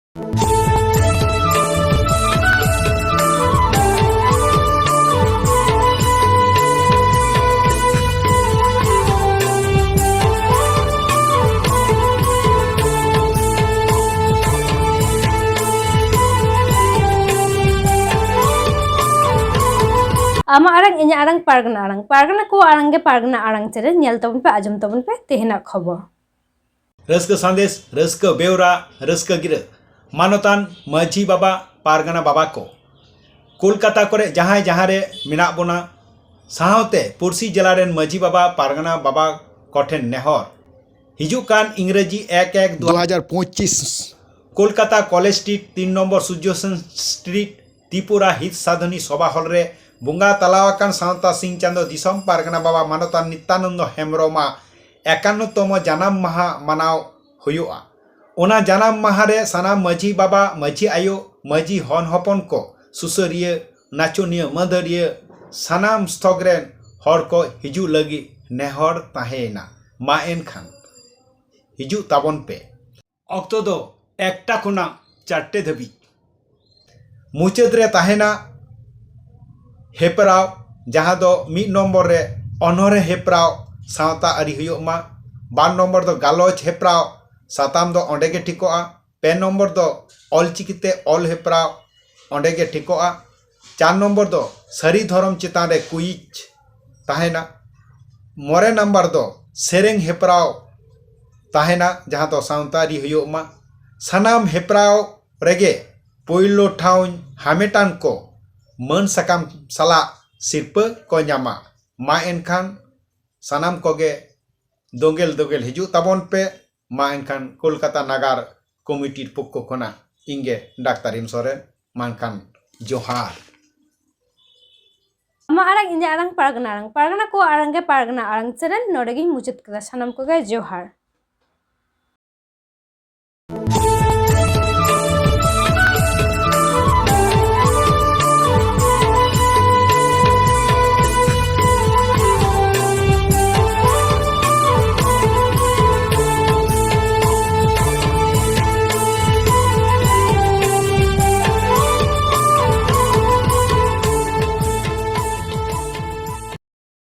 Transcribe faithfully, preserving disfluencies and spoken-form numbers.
ᱟᱢᱟᱜ ᱟᱲᱟᱝ, ᱤᱧᱟᱹᱜ ᱟᱲᱟᱝ, ᱯᱟᱨᱜᱟᱱᱟ ᱟᱲᱟᱝ᱾ ᱯᱟᱨᱜᱟᱱᱟ ᱠᱚᱣᱟᱜ ᱟᱲᱟᱝ ᱜᱮ ᱯᱟᱨᱜᱟᱱᱟ ᱟᱲᱟᱝ ᱪᱮᱱᱮᱞ᱾ ᱧᱮᱞ ᱛᱟᱵᱚᱱ ᱯᱮ, ᱟᱸᱡᱚᱢ ᱛᱟᱵᱚᱱ ᱯᱮ ᱛᱮᱦᱮᱧᱟᱜ ᱠᱷᱚᱵᱚᱨ᱾ ᱨᱟᱹᱥᱠᱟᱹ ᱥᱟᱸᱫᱮᱥ, ᱨᱟᱹᱥᱠᱟᱹ ᱵᱮᱣᱨᱟ, ᱨᱟᱹᱥᱠᱟᱹ ᱜᱤᱨᱟᱹ᱾ ᱢᱟᱱᱚᱛᱟᱱ ᱢᱟᱹᱡᱷᱤ ᱵᱟᱵᱟ, ᱯᱟᱨᱜᱟᱱᱟ ᱵᱟᱵᱟ ᱠᱚ, ᱠᱳᱞᱠᱟᱛᱟ ᱠᱚᱨᱮ ᱡᱟᱦᱟᱸᱭ ᱡᱟᱦᱟᱸ ᱨᱮ ᱢᱮᱱᱟᱜ ᱵᱚᱱᱟ, ᱥᱟᱶᱛᱮ ᱯᱩᱨᱥᱤ ᱡᱮᱞᱟ ᱨᱮᱱ ᱢᱟᱹᱡᱷᱤ ᱵᱟᱵᱟ, ᱯᱟᱨᱜᱟᱱᱟ ᱵᱟᱵᱟ ᱠᱚᱴᱷᱮᱱ ᱱᱮᱦᱚᱨ, ᱦᱤᱡᱩᱜ ᱠᱟᱱ ᱤᱝᱨᱮᱡᱤ ᱮᱠ ᱮᱠ ᱫᱩ ᱦᱟᱡᱟᱨ ᱯᱚᱸᱪᱤᱥ ᱠᱳᱞᱠᱟᱛᱟ ᱠᱚᱞᱮᱡᱽ ᱥᱴᱨᱤᱴ ᱛᱤᱱ ᱱᱚᱢᱵᱚᱨ ᱥᱩᱨᱡᱚᱥᱮᱱ ᱥᱴᱨᱤᱴ ᱛᱨᱤᱯᱩᱨᱟ ᱦᱤᱛ ᱥᱟᱫᱷᱚᱱᱤ ᱥᱚᱵᱷᱟ ᱦᱚᱞ ᱨᱮ ᱵᱚᱸᱜᱟ ᱛᱟᱞᱟ ᱟᱠᱟᱱ ᱥᱟᱶᱛᱟ ᱥᱤᱧ ᱪᱟᱸᱫᱚ ᱫᱤᱥᱚᱢ ᱯᱟᱨᱜᱟᱱᱟ ᱵᱟᱵᱟ ᱢᱟᱱᱚᱛᱟᱱ ᱱᱤᱛᱭᱟᱱᱚᱱᱫᱚ ᱦᱮᱢᱵᱨᱚᱢᱟᱜ ᱮᱠᱟᱱᱱᱚ ᱛᱚᱢᱚ ᱡᱟᱱᱟᱢ ᱢᱟᱦᱟ ᱢᱟᱱᱟᱣ ᱦᱩᱭᱩᱜᱼᱟ᱾ ᱚᱱᱟ ᱡᱟᱱᱟᱢ ᱢᱟᱦᱟ ᱨᱮ ᱥᱟᱱᱟᱢ ᱢᱟᱹᱡᱷᱤ ᱵᱟᱵᱟ, ᱢᱟᱹᱡᱷᱤ ᱟᱭᱳ, ᱢᱟᱹᱡᱷᱤ ᱦᱚᱱ ᱦᱚᱯᱚᱱ ᱠᱚ, ᱥᱩᱥᱟᱹᱨᱤᱭᱟᱹ, ᱱᱟᱪᱚᱱᱤᱭᱟᱹ, ᱢᱟᱹᱫᱟᱹᱲᱤᱭᱟᱹ, ᱥᱟᱱᱟᱢ ᱥᱛᱷᱚᱠ ᱨᱮᱱ ᱦᱚᱲ ᱠᱚ ᱦᱤᱡᱩᱜ ᱞᱟᱹᱜᱤᱫ ᱱᱮᱦᱚᱨ ᱛᱟᱦᱮᱸᱭᱮᱱᱟ᱾ ᱢᱟ ᱮᱱᱠᱷᱟᱱ ᱦᱤᱡᱩᱜ ᱛᱟᱵᱚᱱ ᱯᱮ᱾ ᱚᱠᱛᱚ ᱫᱚ ᱮᱠᱴᱟ ᱠᱷᱚᱱᱟᱜ ᱪᱟᱨᱴᱮ ᱫᱷᱟᱹᱵᱤᱡ᱾ ᱢᱩᱪᱟᱹᱫ ᱨᱮ ᱛᱟᱦᱮᱱᱟ ᱦᱮᱯᱨᱟᱣ, ᱡᱟᱦᱟᱸ ᱫᱚ ᱢᱤᱫ ᱱᱚᱢᱵᱚᱨ ᱨᱮ ᱚᱱᱚᱬᱦᱮ ᱦᱮᱯᱨᱟᱣ ᱥᱟᱶᱛᱟ ᱟᱹᱨᱤ ᱦᱩᱭᱩᱜ ᱢᱟ, ᱵᱟᱨ ᱱᱚᱢᱵᱚᱨ ᱫᱚ ᱜᱟᱞᱚᱪ ᱦᱮᱯᱨᱟᱣ, ᱥᱟᱛᱟᱢ ᱫᱚ ᱚᱸᱰᱮ ᱜᱮ ᱴᱷᱤᱠᱚᱜᱼᱟ, ᱯᱮ ᱱᱚᱢᱵᱚᱨ ᱫᱚ ᱚᱞᱪᱤᱠᱤᱛᱮ ᱚᱞ ᱦᱮᱯᱨᱟᱣ, ᱚᱸᱰᱮ ᱜᱮ ᱴᱷᱤᱠᱚᱜᱼᱟ, ᱪᱟᱨ ᱱᱚᱢᱵᱚᱨ ᱫᱚ ᱥᱟᱹᱨᱤ ᱫᱷᱚᱨᱚᱢ ᱪᱮᱛᱟᱱ ᱨᱮ ᱠᱩᱭᱤᱡᱽ ᱛᱟᱦᱮᱱᱟ, ᱢᱚᱬᱮ ᱱᱚᱢᱵᱚᱨ ᱫᱚ ᱥᱮᱨᱮᱧ ᱦᱮᱯᱨᱟᱣ ᱛᱟᱦᱮᱱᱟ, ᱡᱟᱦᱟᱸ ᱫᱚ ᱥᱟᱶᱛᱟ ᱟᱹᱨᱤ ᱦᱩᱭᱩᱜ ᱢᱟ᱾ ᱥᱟᱱᱟᱢ ᱦᱮᱯᱨᱟᱣ ᱨᱮᱜᱮ ᱯᱳᱭᱞᱳ ᱴᱷᱟᱶ ᱦᱟᱢᱮᱴᱟᱱ ᱠᱚ ᱢᱟᱹᱱ ᱥᱟᱠᱟᱢ ᱥᱟᱞᱟᱜ ᱥᱤᱨᱯᱟᱹ ᱠᱚ ᱧᱟᱢᱟ᱾ ᱢᱟ ᱮᱱᱠᱷᱟᱱ ᱥᱟᱱᱟᱢ ᱠᱚᱜᱮ ᱫᱳᱸᱜᱮᱞ ᱫᱳᱸᱜᱮᱞ ᱦᱤᱡᱩᱜ ᱛᱟᱵᱚᱱ ᱯᱮ᱾ ᱢᱟ ᱮᱱᱠᱷᱟᱱ ᱠᱳᱞᱠᱟᱛᱟ ᱱᱟᱜᱟᱨ ᱠᱚᱢᱤᱴᱤ ᱯᱚᱠᱠᱷᱚ ᱠᱷᱚᱱᱟᱜ ᱤᱧ ᱜᱮ ᱰᱟᱠᱛᱟᱨ ᱮᱢ ᱥᱚᱨᱮᱱ᱾ ᱢᱟ ᱮᱱᱠᱷᱟᱱ ᱡᱚᱦᱟᱨ᱾ ᱟᱢᱟᱜ ᱟᱲᱟᱝ, ᱤᱧᱟᱹᱜ ᱟᱲᱟᱝ, ᱯᱟᱨᱜᱟᱱᱟ ᱟᱲᱟᱝ᱾ ᱯᱟᱨᱜᱟᱱᱟ ᱠᱚᱣᱟᱜ ᱟᱲᱟᱝ ᱜᱮ ᱯᱟᱨᱜᱟᱱᱟ ᱟᱲᱟᱝ ᱪᱮᱱᱮᱞ᱾ ᱱᱚᱰᱮ ᱜᱤᱧ ᱢᱩᱪᱟᱹᱫ ᱠᱮᱫᱟ᱾ ᱥᱟᱱᱟᱢ ᱠᱚᱜᱮ ᱡᱚᱦᱟᱨ᱾